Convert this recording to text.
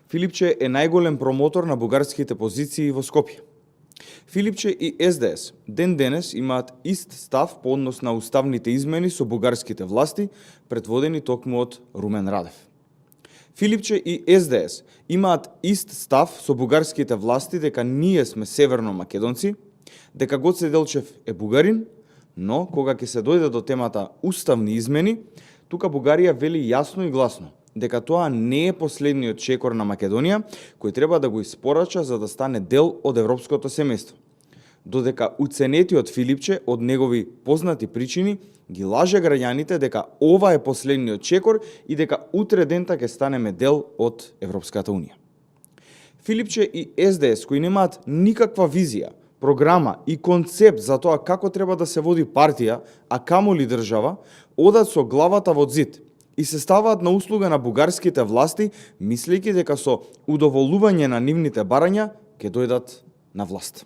Филипче е најголем промотор на бугарските позиции во Скопје. Филипче и СДС ден денес имаат ист став по однос на уставните измени со бугарските власти, предводени токму од Румен Радев. Филипче и СДС имаат ист став со бугарските власти дека ние сме северно македонци, дека Гоце Делчев е бугарин, но кога ќе се дојде до темата уставни измени, тука Бугарија вели јасно и гласно дека тоа не е последниот чекор на Македонија кој треба да го испорача за да стане дел од европското семејство. Додека уценетиот Филипче од негови познати причини ги лаже граѓаните дека ова е последниот чекор и дека утре дента ќе станеме дел од Европската унија. Филипче и СДС кои немаат никаква визија, програма и концепт за тоа како треба да се води партија, а камоли држава, одат со главата во зид и се ставаат на услуга на бугарските власти, мислејќи дека со удоволување на нивните барања ќе дојдат на власт.